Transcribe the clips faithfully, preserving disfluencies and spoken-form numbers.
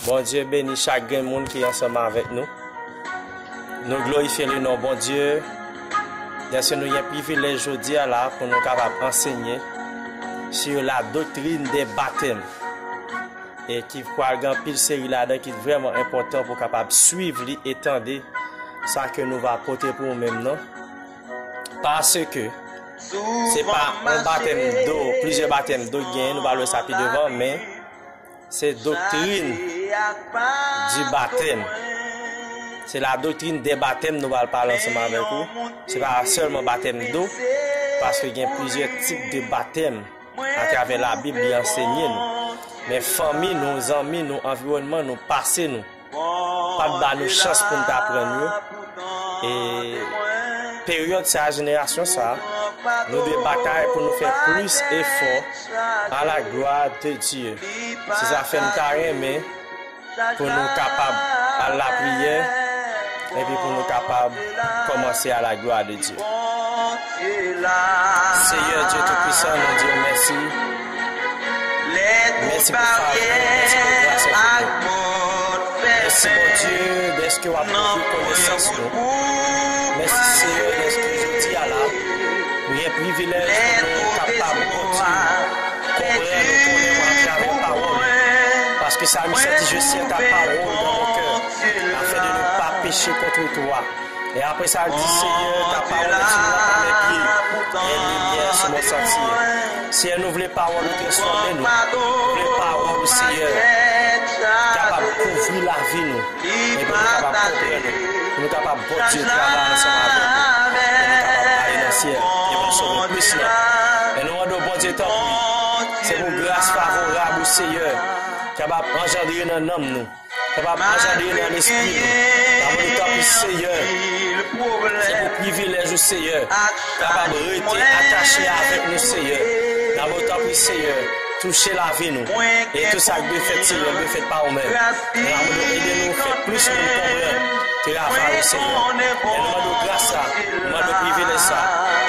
Bondye beni chak grenn moun ki ansanm avèk nou. Nou glorifye le non Bondye, dèske nou gen privilèj jodi a la pou nou kapab ansenye sur la doctrine des baptêmes, e ki pral gen anpil seri ladan ki vrèman enpòtan pou kapab swiv li e tande sa ke nou va pote pou ou menm nan. Paske se pa yon batèm do, plizyè batèm do ki genyen, nou va wè sa pi devan, men se doktrin di batèm. Se la doktrin de batèm nou pral pale ansanm avèk ou. Se pa sèlman batèm do, paske gen plizyè tip de batèm atravè Labib li ansenye nou. Men fanmi nou, zanmi nou, anviwònman nou, pase nou, pa t ba nou chans pou n t aprann yo. E peryòd sa, jenerasyon sa, nou dwe batay pou nou fè plis efò à la gloire de Dieu. Se sa fè m ta renmen pou nou kapab al lapriyè, epi pou nou kapab kòmanse à la gloire de Dieu. Seyè Dye Toupisan, nou di w mèsi. Mèsi pou favè, mèsi pou gras ou fè pou nou. Mèsi, Bondye, dèske w ap ouvri konesans nou. Mèsi, Seyè, dèske jodi a la, nou gen privilèj pou nou kapab, Bondye, konprann ou konnen w atravè pawòl ou. Paske Salmis lan di, je sais ta parole dans mon cœur, afin de ne pas pécher contre toi. E apre sa, l di, Seyè, ta pawòl est une lampe à mes pieds, et une lumière sur mon sentier. Seyè, nou vle pawòl ou transfòme nou. Nou vle pawòl ou, Seyè, kapab kouvri lavi nou. E pou nou kapab konprann ou. Pou nou kapab, Bondye, travay ansanm avèk ou. Pou nou kapab ale nan syèl. E pou nou sove plis nan. E nou mande w, Bondye, tanpri. Se pou gras favorab ou, Seyè, kapab anjandre nan nanm nou. Kapab anjandre nan lespri nou. N ap mande w tanpri, Seyè. Se pou privilèj ou, Seyè. Kapab rete atache avèk nou, Seyè. N ap mande w tanpri, Seyè. Touche lavi nou. E tout sa k dwe fèt, Seyè, dwe fèt pa ou menm. N ap mande w ede nou fè plis moun konprann travay ou, Seyè. E nou mande w gras sa, nou mande w privilèj sa.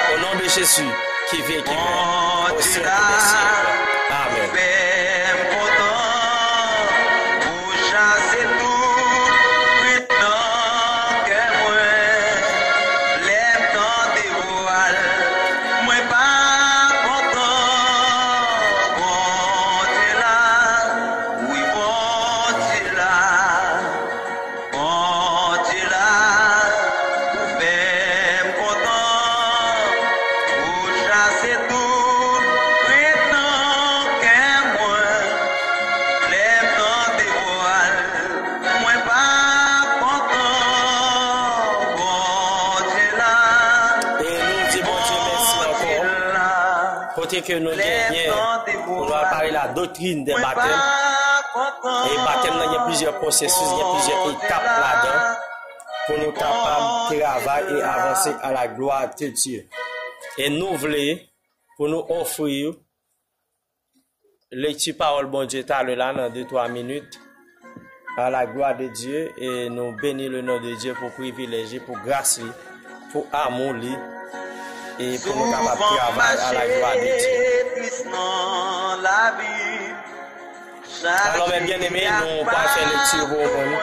O non de Jezi, ki viv e ki règne au siècle des siècles. Amèn. Fè m kontan pou chase tout krentan kè mwen. Lè m tande vwa l, mwen pa kontan. Bondye la, wi, Bondye la. Bondye la, ou fè m kontan, ou chase tout krent nan kè mwen. Lè m tande vwa l, mwen pa kontan, Bondye la. E nou di Bondye mèsi ankò. Kote ke nou genyen pou nou al pale la doktrin de batèm. E batèm nan gen plizyè pwosesis, gen plizyè etap ladan pou nou kapab travay e avanse à la gloire de Dieu. E nou vle pou nou ofri lekti pawòl Bondye talè la nan de twa minit. À la gloire de Dieu, e nou beni le non de Dye pou privilèj li, pou gras li, pou amou li, e pou nou kapab travay à la gloire de Dieu. Alò, mè byeneme, nou pral fè lekti pou ou menm.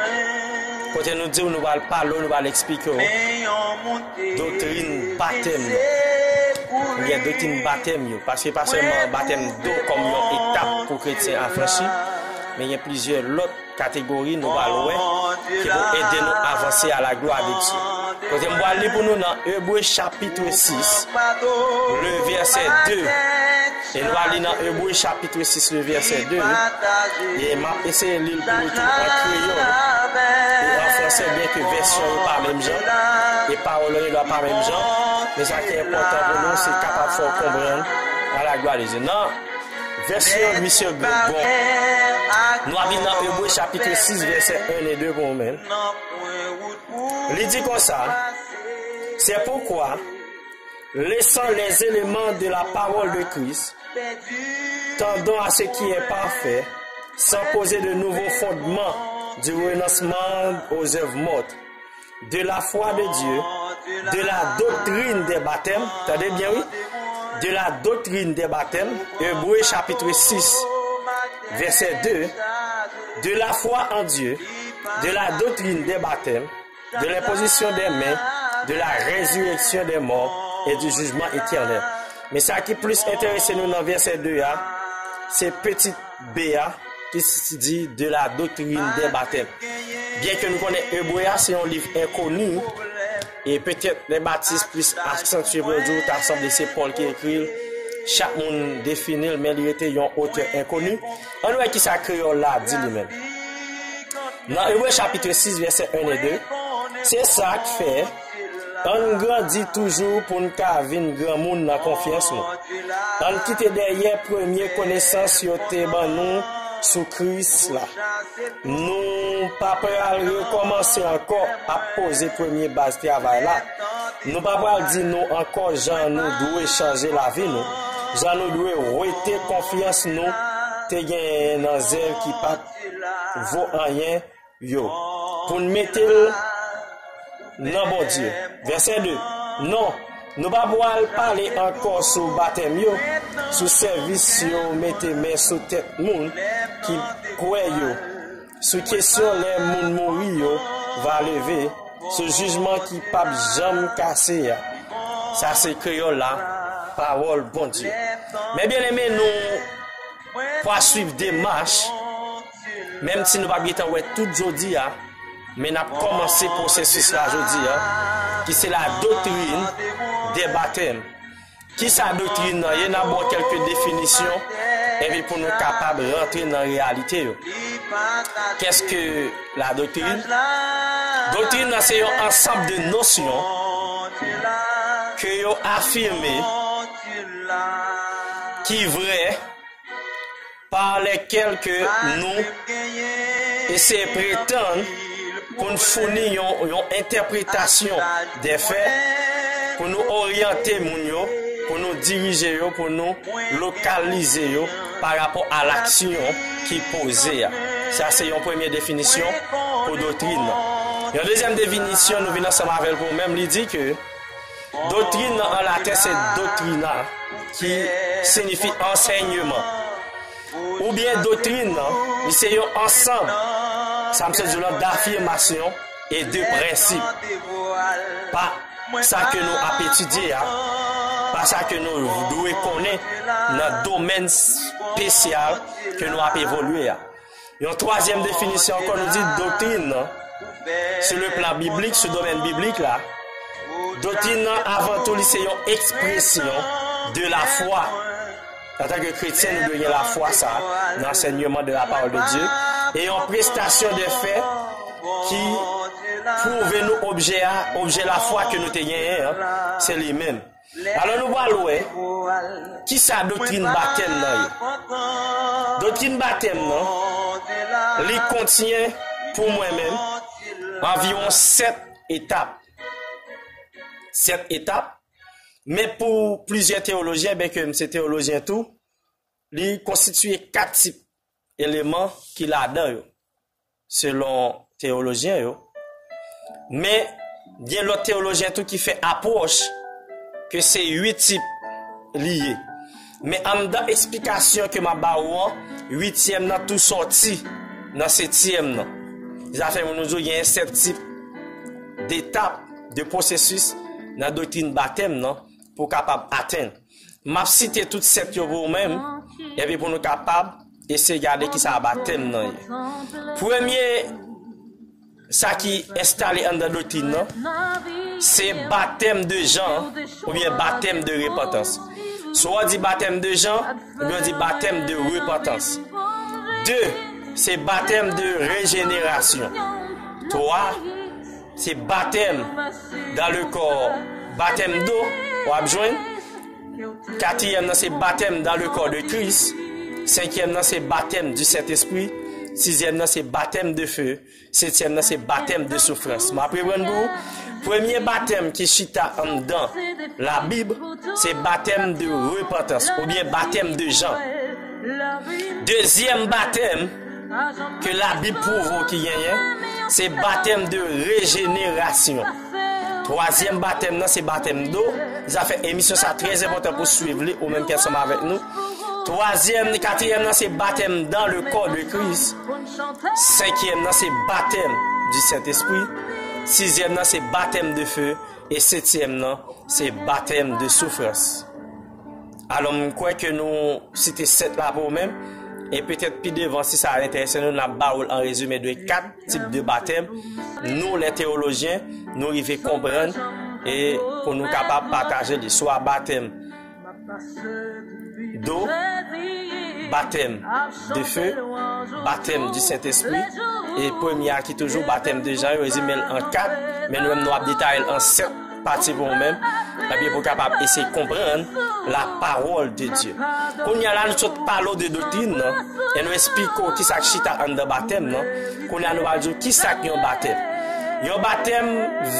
Kote nou di w, nou pral pale w, nou pral eksplike w doktrin batèm yo. Gen doktrin batèm yo, paske pa sèlman batèm do kòm yon etap pou kretyen afranchi, men gen plizyè lòt kategori nou pral wè ki pou ede nou avanse à la gloire de Dieu. Kote m pral li pou nou nan Ebre chapit sis, le vèsè de. E nou pral li nan Ebre chapit sis, le vèsè de. E m ap eseye li l pou nou tou an kreyòl e an fransè, byenke vèsyon yo pa menm jan e pawòl yo pa menm jan. Men sa ki enpòtan pou nou, se kapab fè w konprann à la gloire de Dieu. Nan vèsyon misye Gregor. Nou ap li nan Ebre chapit sis, vèsè en e de pou ou menm. Li di konsa, c'est pourquoi, laissant les éléments de la parole de Christ, tendons à ce qui est parfait, sans poser de nouveaux fondements du renoncement aux œuvres mortes, de la foi de Dieu, de la doctrine des baptêmes, tande byen wi, de la doctrine des baptêmes, Ebre chapit sis, vèsè de, De la foi en Dieu, de la doctrine des baptêmes, de l'imposition des mains, de la résurrection des morts et du jugement éternel. Men sa ki plis enterese nou nan vèsè de a, se petit b a, ki s- di de la doctrine des baptêmes. Byenke nou konnen Ebre a se yon liv enkoni, e petèt lè Batis plis aksantye pou yo di w ta sanble se Pòl ki ekri l, chak moun defini l, men li rete yon otè enkoni. Ann wè kisa kreyòl la di li menm. Nan Ebre chapit sis, vèsè en e de, se sa k fè, ann grandi toujou pou n ka vin granmoun nan konfyans nou. Ann kite dèyè premye konesans yo te ban nou sou Kris la. Nou pa pral rekòmanse ankò ap poze premye baz travay la. Nou pa pral di nou ankò jan nou dwe chanje lavi nou, jan nou dwe wete konfyans nou te genyen nan zèv ki pa t vo anyen yo, pou n mete l nan Bondye. Vèsè de. Non, nou pa pral pale ankò sou batèm yo, sou sèvis yo mete men sou tèt moun ki kwè yo, sou kesyon lè moun mouri yo va leve, sou jijman ki p ap janm kase a. Sa se kreyòl la, pawòl Bondye. Men byeneme, nou pral swiv demach, menm si nou p ap gentan wè tout jodi a, men n ap kòmanse pwosesis la jodi a, ki se la doctrine des baptêmes. Kisa doktrin nan ye? N ap ba w kèlke definisyon, epi pou nou kapab rantre nan reyalite yo. Qu'est-ce que la doctrine? Doktrin nan se yon ansanm de nosyon ke yo afime ki vrè, pa lèkèl ke nou eseye pretann pou n founi yon, yon entèpretasyon de fè, pou nou oryante moun yo, pou nou dirije yo, pou nou lokalize yo pa rapò a laksyon ki poze a. Sa se yon premye definisyon pou doktrin nan. Yon dezyèm definisyon, nou vin ansanm avè l pou menm, li di ke doktrin nan an laten se doctrina, ki siyifi ansèyman. Oubyen doktrin nan, li se yon ansanm, sa m sot di w lan, d'affirmation et de principe. Pa sa ke nou ap etidye a, pa sa ke nou dwe konnen nan domèn espesyal ke nou ap evolye a. Yon twazyèm definisyon ankò, nou di doktrin nan, sou le plan biblik, sou domèn biblik la, doktrin nan, avan tou, li se yon ekspresyon de la foi. Antanke kretyen, nou dwe gen lafwa sa nan ansèyman de la parole de Dieu, e yon prestasyon de fè ki pwouve nou objè a, objè lafwa ke nou te genyen an, se li menm. Alò, nou pral wè kisa doktrin batèm nan ye. Doktrin batèm nan, li kontyen, pou mwen menm, anviwon sèt etap. Sèt etap. Men pou plizyè teyolojyen, byenke m se teyolojyen tou, li konstitye kat tip eleman ki ladan yo, selon teyolojyen yo. Men, gen lòt teyolojyen tou ki fè apwòch ke se uit tip li ye. Men anndan eksplikasyon ke m ap ba ou an, uityèm nan tou sòti nan setyèm nan. Sa fè nou di w gen sèt tip detap, de pwosesis nan doktrin batèm nan pou w kapab atenn. M ap site tout sèt yo pou ou menm, epi pou nou kapab eseye gade kisa batèm nan ye. Premye, sa ki enstale anndan doktrin nan, se batèm de Jan oubyen batèm de repantans. Swa w di batèm de Jan, oubyen w di batèm de repantans. De, se batèm de rejenerasyon. Twa, se batèm dans le corps, batèm do, w ap jwenn. Katriyèm nan se batèm dans le corps de Christ. Senkyèm nan se batèm du Saint-Esprit. Sizyèm nan se batèm de feu. Setyèm nan se batèm de soufrans. M ap reprann pou ou. Premye batèm ki chita anndan Labib, se batèm de repantans oubyen batèm de Jan. Dezyèm batèm ke Labib pwouve w ki genyen, se batèm de rejenerasyon. Twazyèm batèm nan se batèm do. Zafè emisyon sa trè enpòtan pou swiv li ou menm ki ansanm avèk nou. Twazyèm, katriyèm nan se batèm dans le corps de Christ. Senkyèm nan se batèm du Saint-Esprit. Sizyèm nan se batèm de feu. E setyèm nan se batèm de souffrance. Alò, m kwè ke nou site sèt la pou ou menm. E petèt pi devan, si sa enterese nou, n ap ba ou l an rezime de kat tip de batèm. Nou, lè teyolojyen, nou rive konprann e pou nou kapab pataje li. Swa batèm do, batèm de feu, batèm du Saint-Esprit, e premye a ki toujou batèm de Jan, yo rezime l an kat, men nou menm nou ap detaye l an sèt pati pou ou menm, epi pou w kapab eseye konprann la parole de Dieu. Kounye a la, nou sot pale w de doktrin nan, e nou esplike w ki sa k chita anndan batèm nan. Kounye a, nou pral di w ki sa k yon batèm. Yon batèm,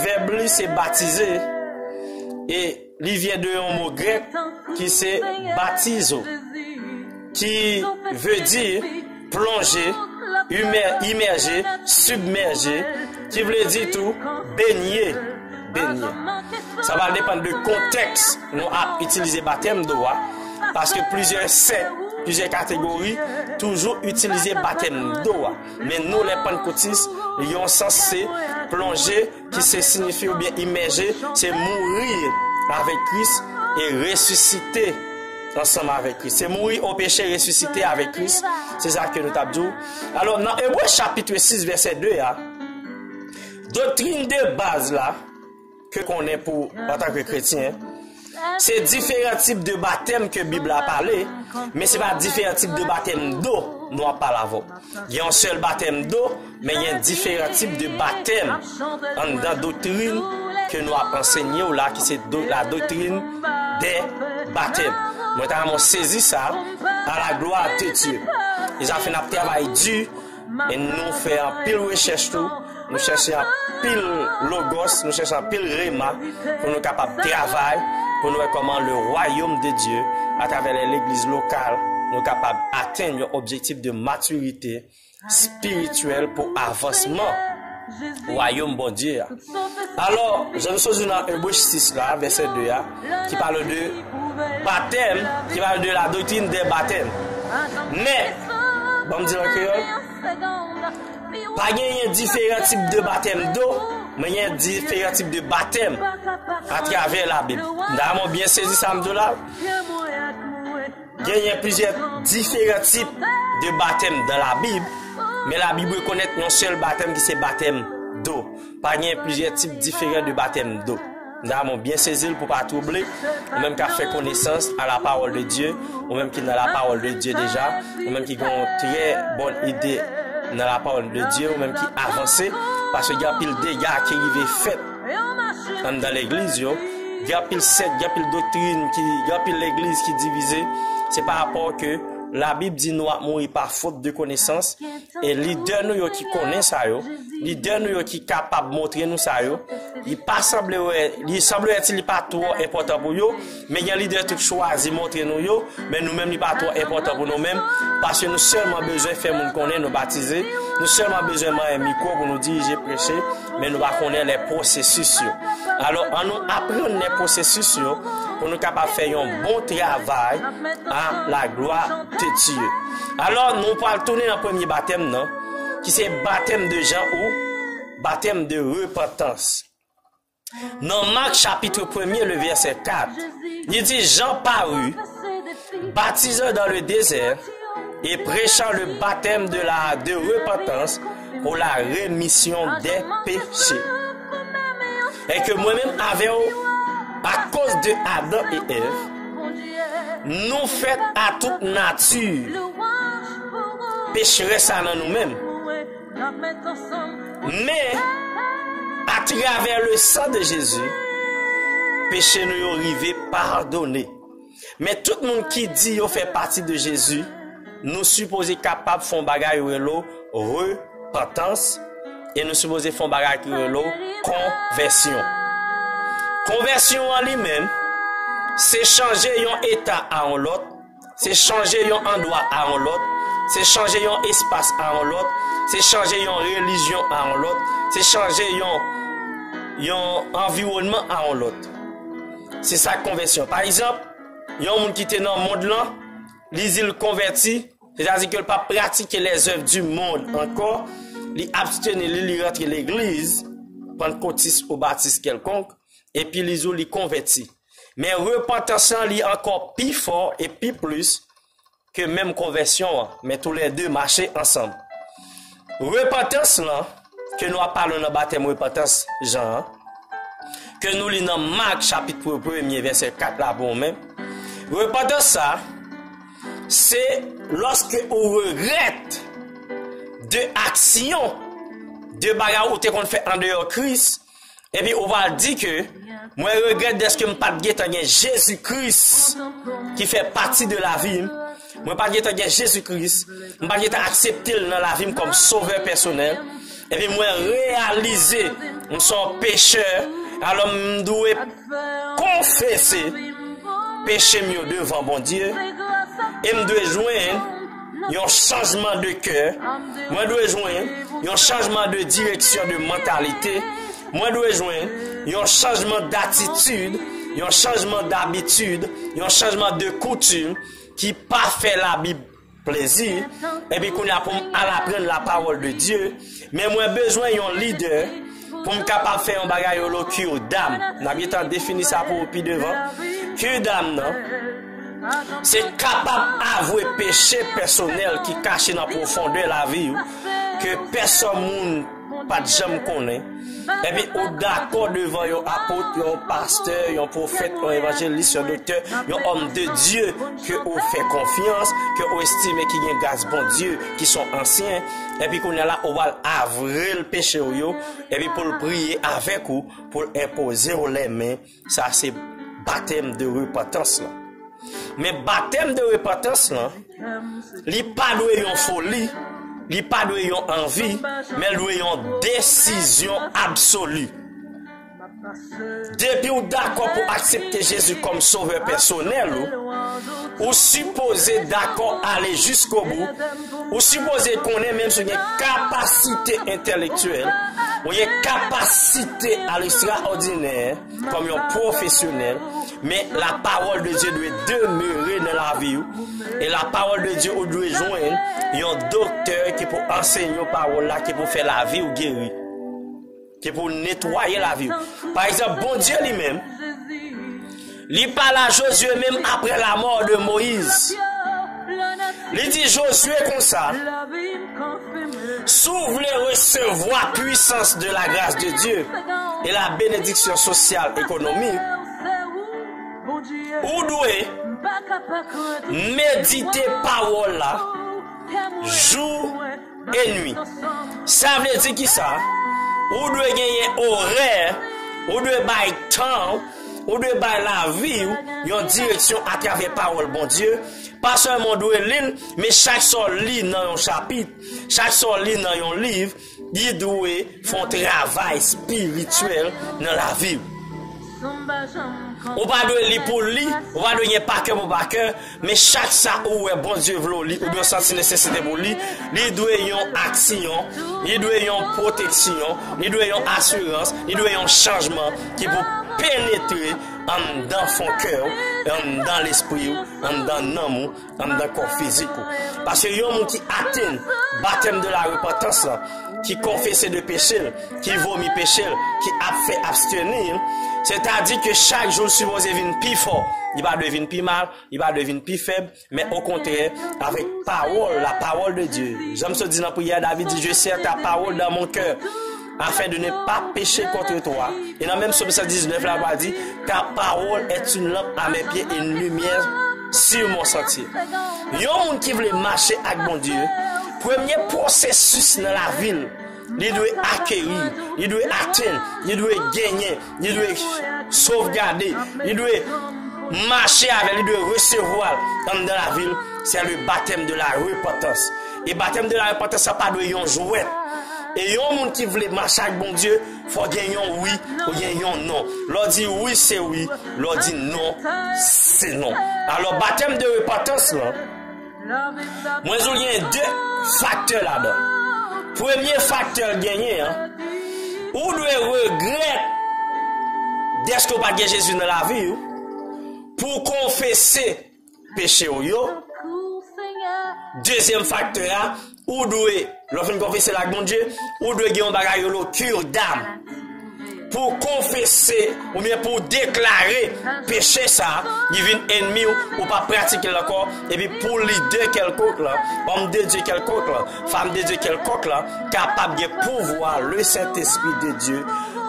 vèb li se batize, e li vyen de yon mo grèk ki se baptizo, ki vle di plonje, imè-, imèje, sibmèje, ki vle di tou benye, benye. Sa va depann de kontèks nou ap itilize batèm do a, paske plizyè sèk, plizyè kategori toujou itilize batèm do a. Men nou, lè pannkotis, yon sans se plonje, ki se siyifi oubyen imèje, se mouri avèk Kris e resisite ansanm avèk Kris. Se mouri o peche, resisite avèk Kris. Se sa ke nou t ap di w. Alò, nan Ebre chapit sis, vèsè de a, doktrin de baz la, ke konnen pou antanke kretyen, se diferan tip de batèm ke Bib la pale, men se pa diferan tip de batèm do nou ap pale avè w. Gen yon sèl batèm do, men gen diferan tip de batèm anndan doktrin ke nou ap ansenye w la, ki se do-, la doktrin dè batèm. Mwen ta renmen w sezi sa, à la gloire de Dieu. E sa fè n ap travay di, e nou fè anpil rechèch tou, nou chèche anpil logos, nou chèche anpil rema pou nou kapab travay, pou nou wè kòman le royaume de Dieu, atravè lè legliz lokal, nou kapab atenn yon objektif de matirite espirityèl pou avansman wayòm Bondye a. Alò, jan nou sot di nan Ebre sis la, vèsè de a, ki pale de batèm, ki pale de la doktrin dè batèm. Men, ban m di l an kreyòl, pa genyen diferan tip de batèm do, men gen diferan tip de batèm atravè Labib. Dayè, mwen byen sezi sa m di w la. Genyen plizyè diferan tip de batèm dan Labib, men Labib rekonèt yon sèl batèm ki se batèm do. Pa gen plizyè tip diferan de batèm do. Dayè, mwen byen sezi l pou pa twouble. Ou menm k ap fè konesans à la parole de Dieu, ou menm ki nan la parole de Dieu deja, ou menm ki gen yon trè bòn ide nan la parole de Dieu, ou menm ki avanse, paske gen anpil dega ki rive fèt anndan legliz yo. Gen anpil sèk, gen anpil doktrin, ki, gen anpil legliz ki divize. Se pa rapò ke Labib di nou ap mouri pa fot de konesans. E lidè nou yo ki konnen sa yo, lidè nou yo ki kapab montre nou sa yo, li pa sanble wè, li sanble wè ti li pa twò enpòtan pou yo, men gen lidè tou k chwazi montre nou yo, men nou menm li pa twò enpòtan pou nou menm, paske nou sèlman bezwen fè moun konnen nou batize, nou sèlman bezwen manyen mikwo pou nou dirije preche, men nou pa konnen lè pwosesis yo. Alò, annou aprann lè pwosesis yo pou nou kapab fè yon bon travay à la gloire de Dieu. Alò, nou pral tounen nan premye batèm nan, ki se batèm de Jan ou batèm de repantans. Nan Mak chapit premye, le vèsè kat, li di, Jean parut, baptisant dans le désert et prêchant le baptême de la, de repentance pour la rémission des péchés. E ke mwen menm avè w, akoz de Adan e Èv, nou fèt a tout nati pecherès sa nan nou menm. Men, atravè le sang de Jésus, peche nou yo rive padone. Men tout moun ki di yo fè pati de Jezi, nou sipoze kapab fè yon bagay yo rele repantans, e nou sipoze fè yon bagay ki rele konvèsyon. Konvèsyon an li menm, se chanje yon eta a yon lòt, se chanje yon andwa a yon lòt, se chanje yon espas a yon lòt, se chanje yon relijyon a yon lòt, se chanje yon, yon anviwònman a yon lòt. Se sa konvèsyon. Pa egzanp, yon moun ki te nan mond lan, li di l konvèti, sètadi ke l p ap pratike lèzèv di monn ankò, li absteni li, li rantre legliz, pantkotis ou batis kèlkonk, epi li di w li konvèti. Men repantans lan, li ankò pi fò e pi plis ke menm konvèsyon an, men toulède mache ansanm. Repantans lan, ke nou ap pale nan batèm repantans Jan an, ke nou li nan Mak chapit premye vèsè kat la pou ou menm. Repantans sa, se lòske ou regrèt de aksyon, de bagay ou te konn fè andeyò Kris, epi ou va di ke, mwen regrèt dèske m pa t gentan gen Jezi Kris ki fè pati de lavi m. Mwen pa t gentan gen Jezi Kris. Mwen pa t gentan aksepte l nan lavi m kòm sovè pèsonèl. Epi mwen reyalize m se yon pechè. Alò m dwe konfese peche m yo devan Bondye. E m dwe jwenn yon chanjman de kè. Mwen dwe jwenn yon chanjman de direksyon de mantalite. Mwen dwe jwenn yon chanjman datitid, yon chanjman dabitid, yon chanjman de koutim ki pa fè Labib plezi. Epi kounye a pou m al aprann la parole de Dieu. Men mwen bezwen yon lidè pou m kapab fè yon bagay yo lo cure d'âme. N ap gentan defini sa pou ou pi devan. Cure d'âme nan, se kapab avwe peche pèsonèl ki kache nan pwofondè lavi w, ke pèsòn moun pa t janm konnen. Epi ou dakò devan yon apot, yon pastè, yon pwofèt, yon evanjelis, yon doktè, yon òm de Dye ke ou fè konfyans, ke ou estime ki gen gras Bondye, ki son ansyen. Epi kounye a la, ou pral avwe l peche w yo, epi pou l priye avèk ou, pou l enpoze w lèmen. Sa se batèm de repantans lan. Men batèm de repantans lan, li pa dwe yon foli, li pa dwe yon anvi, men l dwe yon desizyon absoli. Depi w dakò pou aksepte Jezi kòm sovè pèsonèl ou, ou sipoze dakò ale jiskobou, ou sipoze konnen menm si w gen kapasite entèlektyèl, ou gen kapasite a lekstraòdinè, kòm yon pwofesyonèl, men la parole de Dieu dwe demere nan lavi w. E la parole de Dieu ou dwe jwenn yon doktè ki pou anseye w pawòl la, ki pou fè lavi w geri, ki pou netwaye lavi w. Pa egzanp, Bondye li menm, li pale a Jozye menm apre lamò de Moyiz. Li di Jozye konsa, si w vle resevwa pwisans de la gras de Dye e la benediksyon sosyal ekonomik, ou dwe medite pawòl la jou e nwi. Sa vle di kisa? Ou dwe genyen orè, ou dwe bay tan, ou dwe bay lavi w yon direksyon atravè pawòl Bondye. Pa sèlman w dwe li l, men chak sa w li nan yon chapit, chak sa w li nan yon liv, li dwe fè yon travay espirityèl nan lavi w. Ou pa dwe li pou li, ou pa dwe gen pa kè pou pa kè, men chak sa ou wè Bondye vle w li, oubyen w santi nesesite pou li, li dwe yon aksyon, li dwe yon pwoteksyon, li dwe yon asirans, li dwe yon chanjman ki pou penetre anndan fon kè w, anndan lespri w, anndan nanm ou, anndan kò fizik ou. Paske yon moun ki atenn batèm de la repantans lan, ki konfese de peche l, ki vomi peche l, ki ap fè absteni l, sètadi ke chak jou l sipoze vin pi fò. Li pa dwe vin pi mal, li pa dwe vin pi fèb, men okontrè, avèk pawòl, la parole de Dieu. Jan m sot di nan priyè, David di, je serre ta parole dans mon cœur, afin de ne pas pécher contre toi. E nan menm Sòm san diznèf la, pa di, ta parole est une lampe à mes pieds et une lumière sur mon sentier. Yon moun ki vle mache ak Bondye, premye pwosesis nan lavi l, li dwe akeri, li dwe atenn, li dwe genyen, li dwe sovgade, li dwe mache avè l, li dwe resevwa l anndan lavi l, c'est le baptême de la repentance. E batèm de la repentance sa pa dwe yon jwèt. E yon moun ki vle mache ak Bondye, fò gen yon wi, ou gen yon non. Lè w di wi, se wi. Lè w di non, se non. Alò, batèm de repantans lan, mwen di w gen de faktè ladan. Premye faktè l genyen an, ou dwe regrèt dèske w pa t gen Jezi nan lavi w, pou w konfese peche w yo, Dezyèm faktè a, ou dwe, lè w fin konfese l ak Bondye, ou dwe gen yon bagay yo rele cure d'âme. Pou w konfese oubyen pou w deklare peche sa a, li vin ènmi w, ou pa pratike l ankò, epi pou lidè kèlkonk lan, òm de Dye kèlkonk lan, fanm de Dye kèlkonk lan, kapab gen pouvwa le Sentespri de Dye,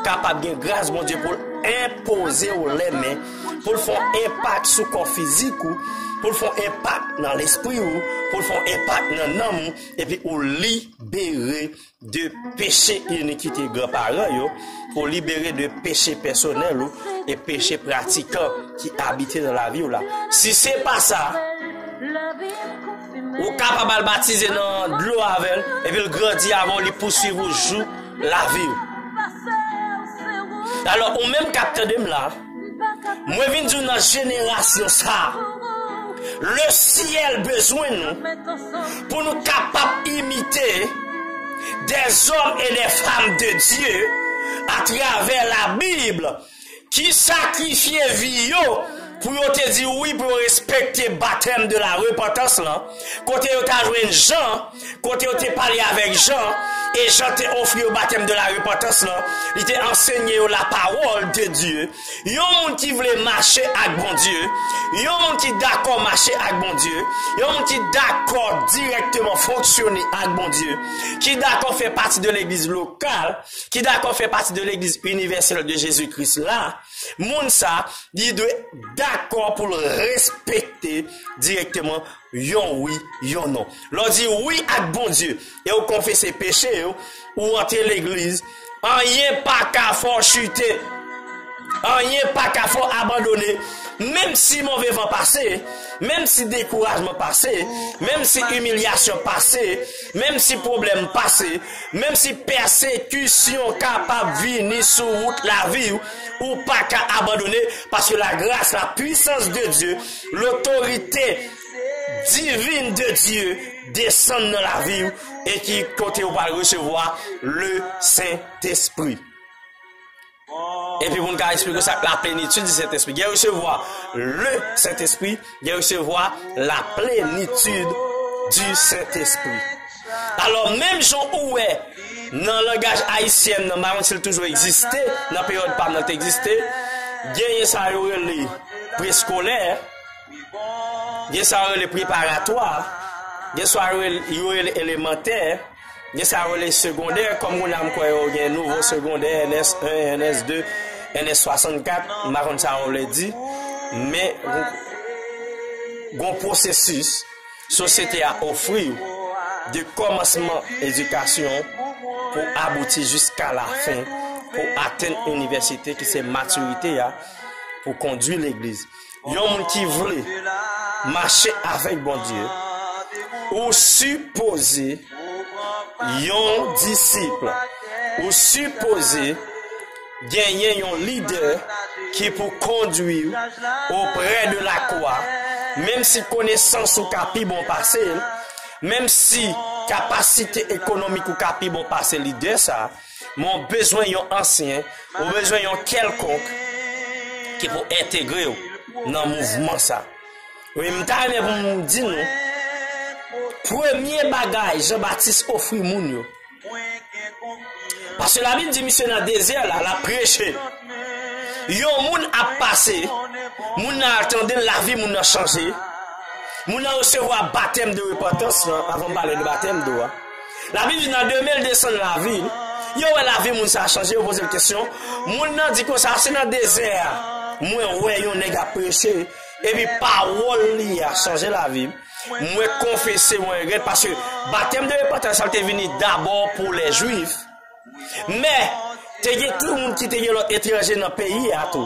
kapab gen gras Bondye pou l enpoze w lèmen, pou l fè yon enpak sou kò fizik ou, pou l fè yon enpak nan lespri ou, pou l fè yon enpak nan nanm ou, epi ou libere de peche inikite granparan yo, ou libere de peche pèsonèl ou e peche pratikan ki abite nan lavi w la. Si se pa sa, ou kapab al batize nan dlo avè l, epi l grandi avè w, li pouswiv ou jou lavi w. Alò, ou menm k ap tande m la, mwen vin di w nan jenerasyon sa a, le syèl bezwen nou pou nou kapab imite des hommes et des femmes de Dieu atravè Labib ki sakrifye vi yo pou yo te di wi, pou yo respekte batèm de la repantans lan, kote yo ta jwenn Jan, kote yo te pale avèk Jan, e Jan te ofri yo batèm de la repantans lan, li te ansenye yo la parole de Dieu. Yon moun ki vle mache ak Bondye, yon moun ki dakò mache ak Bondye, yon moun ki dakò dirèkteman fonksyone ak Bondye, ki dakò fè pati de legliz lokal, ki dakò fè pati de legliz inivèsèl de Jezi Kris la, moun sa, li dwe dakò pou l respekte dirèkteman yon wi, yon non. Lè w di wi ak Bondye e w konfese peche w, ou antre legliz, anyen pa ka fè w chite. Anyen pa ka fè w abandone. Menm si move van pase, menm si dekourajman pase, menm si imilyasyon pase, menm si pwoblèm pase, menm si pèsekisyon kapab vini sou wout lavi w, ou pa ka abandone, paske la grâce, la puissance de Dieu, lotorite divin de Dye desann nan lavi w e ki kote ou pral resevwa le Sentespri. Epi pou n ka eksplike sa, la plenitid di Sentespri. Gen resevwa le Sentespri, gen resevwa la plenitid di Sentespri. Alò, menm jan ou wè nan langaj ayisyen nan, m pa konn si l toujou egziste, nan peryòd pa m nan l te egziste, genyen sa yo rele preskolè, gen sa yo rele preparatwa, gen sa yo rele, yo rele elemantè, gen sa yo rele segondè, kòm kounye a m kwè yo gen nouvo segondè, N S en, N S de, N S swasannkat, m pa konn sa yo vle di, men gon pwosesis sosyete a ofri w de kòmansman edikasyon pou abouti jiska lafen, pou atenn inivèsite ki se matirite a, pou kondui legliz. Yon moun ki vle mache avèk Bondye, ou sipoze yon disip, ou sipoze genyen yon lidè ki pou kondui w auprès de la croix, menm si konesans ou ka pi bon pase l, menm si kapasite ekonomik ou ka pi bon pase lidè sa, men w bezwen yon ansyen, ou bezwen yon kèlkonk ki pou entegre w nan mouvman sa. Wi, m ta renmen pou m di nou, premye bagay Jan Batis ofri moun yo, paske Labib di misye nan dezè la, l ap preche. Yon moun ap pase, moun nan al tande l, lavi moun nan chanje. Moun nan resevwa batèm de repantans lan, avan m pale de batèm dlo a. Labib di nan demen l desann lavil, yo wè lavi moun sa a chanje, yo poze l kesyon. Moun nan di konsa, se nan dezè a, mwen wè yon nèg ap preche, epi pawòl li a chanje lavi m. Mwen konfese, mwen regrèt, paske batèm de repantans sa te vini dabò pou lè Jwif. Men, te gen tout moun ki te gen lòt etranje nan peyi a tou.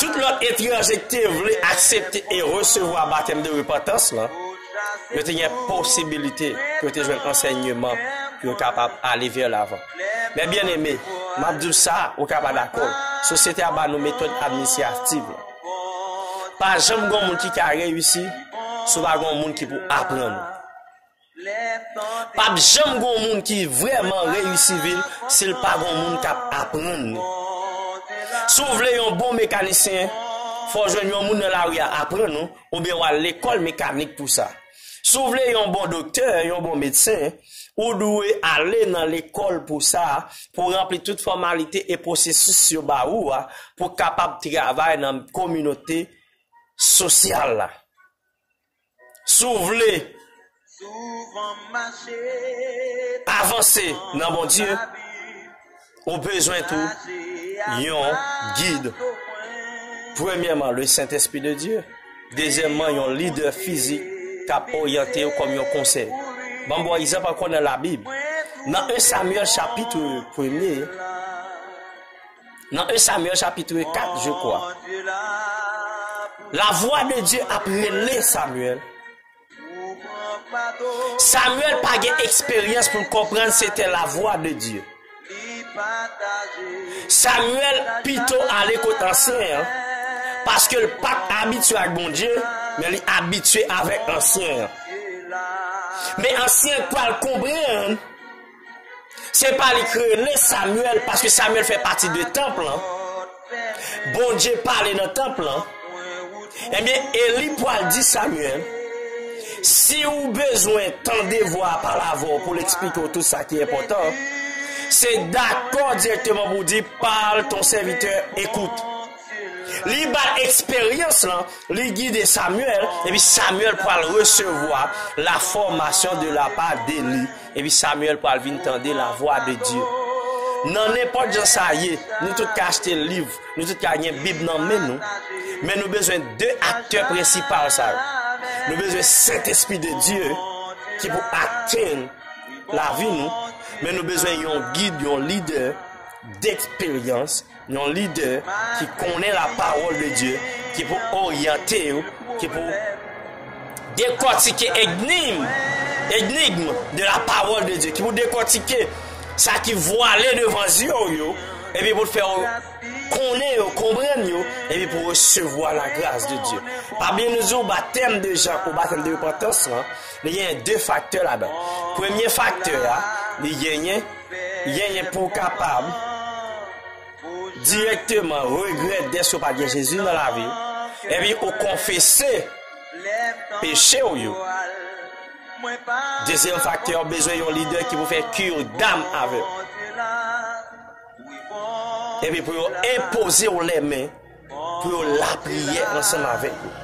Tout lòt etranje ki te vle aksepte e resevwa batèm de repantans lan, yo te gen posibilite pou yo te jwenn ansèyman pou yo kapab ale vè lavan. Men byeneme, m ap di w sa, ou ka pa dakò. Sosyete a ba nou metòd administrativ lan. Pa janm gon moun ki ka reyisi si w pa gon moun ki pou aprann ou. P ap janm gon moun ki vrèman reyisi vi l si l pa gon moun k ap aprann li. Si w vle yon bon mekanisyen, fò w jwenn yon moun nan lari a aprann ou, oubyen w al lekòl mekanik pou sa. Si w vle yon bon doktè, yon bon medsen, ou dwe ale nan lekòl pou sa, pou ranpli tout fòmalite e pwosesis yo ba ou a, pou kapab travay nan kominote sosyal la. Si w vle avanse nan Bondye, ou bezwen tou yon gid. Premyèman, le Saint-Esprit de Dieu. Dezyèmman, yon lidè fizik k ap oryante w kòm yon konsèy. Ban m ba w egzanp ankò nan Labib. Nan en Samyèl chapit premye, nan en Samyèl chapit kat, je crois, la voix de Dieu ap rele Samyèl. Samyèl pa gen eksperyans pou l konprann se te la voix de Dieu. Samyèl pito ale kot ansyen an, paske l pa t abitye ak Bondye, men li abitye avèk ansyen an. Men ansyen an pral konprann, se pa li k rele Samyèl, paske Samyèl fè pati de tanp lan. Bondye pale nan tanp lan. Ebyen, Eli pral di Samyèl, si w bezwen tande vwa a pale avè w pou l eksplike w tout sa ki enpòtan, se dakò dirèkteman pou w di, parle, ton serviteur écoute. Li ba l eksperyans lan, li gide Samyèl, epi Samyèl pral resevwa la fòmasyon de la pa de Eli. Epi Samyèl pral vin tande la voix de Dieu. Nan nenpòt jan sa ye, nou tout ka achte liv, nou tout ka gen Bib nan men nou, men nou bezwen de aktè prensipal sa yo. Nou bezwen Sentespri de Dye ki pou atenn lavi nou, men nou bezwen yon gid, yon lidè deksperyans, yon lidè ki konnen la pawòl de Dye, ki pou oryante yo, ki pou dekòtike enigm, enigm de la pawòl de Dye, ki pou dekòtike sa ki vwale devan zye w yo, epi pou l fè w konnen yo, konprann yo, epi pou resevwa la gras de Dye. Pa bliye nou di w batèm de Jan ou batèm de repantans lan, li genyen de faktè ladan. Premye faktè a, li genyen, genyen pou w kapab dirèkteman regrèt dèske w pa t gen Jezi nan lavi w, epi ou konfese peche w yo. Dezyèm faktè, ou bezwen yon lidè ki pou fè kir dam avè w. Epi pou yo enpoze w lèmen pou yo lapriyè ansanm avèk ou.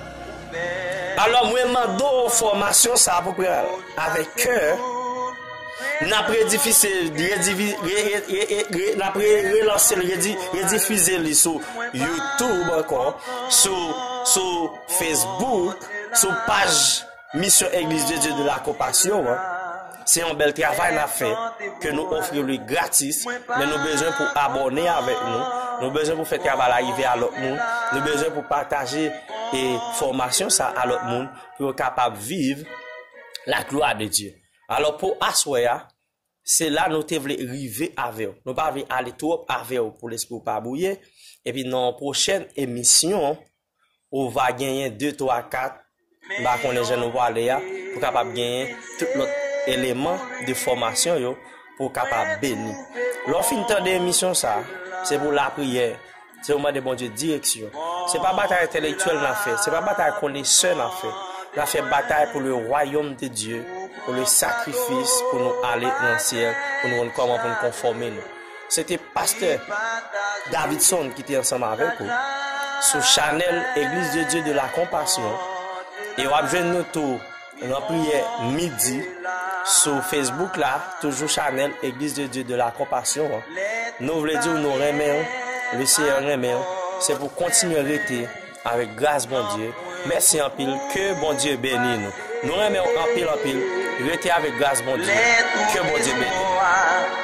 Alò, mwen mande w fòmasyon sa a pou pran avèk kè. N ap redifize, redivi-, re-, re-, re-, re-, n ap re-, relanse l, redi-, redifize li sou YouTube ankò, sou, sou Facebook, sou paj Misyon Eglise de Dieu de la Compassion an. Se yon bèl travay n ap fè, ke nou ofri li gratis, men nou bezwen pou abòne avèk nou, nou bezwen pou fè travay la rive a lòt moun, nou bezwen pou pataje e fòmasyon sa a lòt moun, pou yo kapab viv la gloire de Dieu. Alò, pou aswè a, se la nou te vle rive avè w. Nou pa vle ale twòp avè w pou lespri w pa bwouye. Epi nan yon pwochèn emisyon, ou va genyen de, twa, kat, m pa konnen jan nou pwale a, pou kapab genyen tout lòt eleman de fòmasyon yo, pou w kapab beni. Lè w fin tande emisyon sa a, se pou lapriyè, se pou mande Bondye direksyon. Se pa batay entèlektyèl n ap fè, se pa batay konesè n ap fè. N ap fè batay pou le royaume de Dieu, pou le sacrifice, pou nou ale nan syèl, pou nou konn kòman pou nou konfòme nou. Se te pastè Davidson ki te ansanm avèk ou sou chanèl Eglise de Dieu de la Compassion. E w ap jwenn nou tou nan priyè midi sou Facebook la, toujou chanèl Eglise de Dieu de la Compassion an. Nou vle di w nou renmen w, le Seyè renmen w. Se pou kontinye rete avèk gras Bondye. Mèsi anpil, ke Bondye beni nou. Nou renmen w anpil, anpil. Rete avèk gras Bondye. Ke Bondye beni w.